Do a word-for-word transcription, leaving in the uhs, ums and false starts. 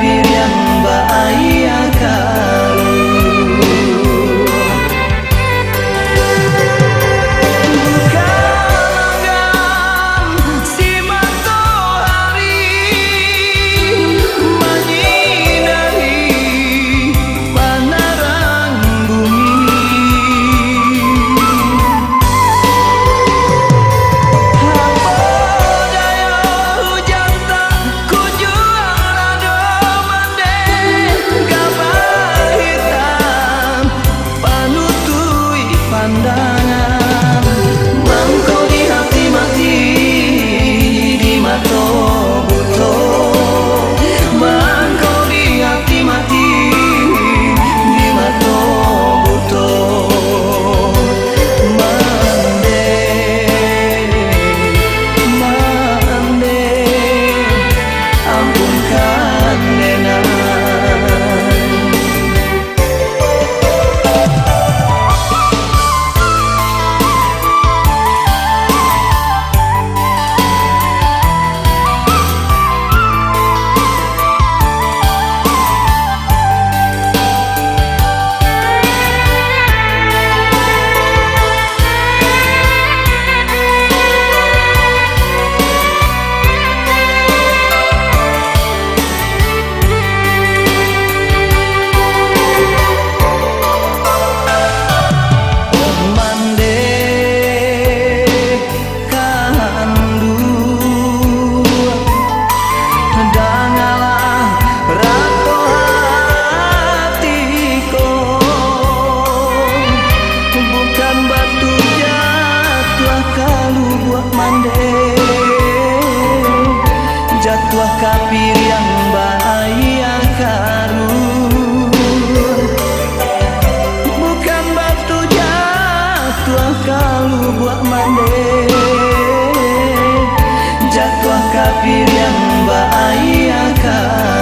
piriang ba-aia karuah. Bukan langgang si matoari manyinari panarang bumi. Apo dayo hujan tak kujuang rado mandeh, kabah itam panutuik pandangan. Mangko di hati mati, di mato buto. Mangko di hati mati, di mato buto. Mandeh, mandeh, ampunkan denai. Mandeh kanduang, dangalah rato hati ko. Bukan batu jatuah ka lubuak mandeh, jatuah ka piriang ba-aia karuah. Bukan batu jatuah ka lubuak mandeh, jatuah ka piriang ba-aia karuah.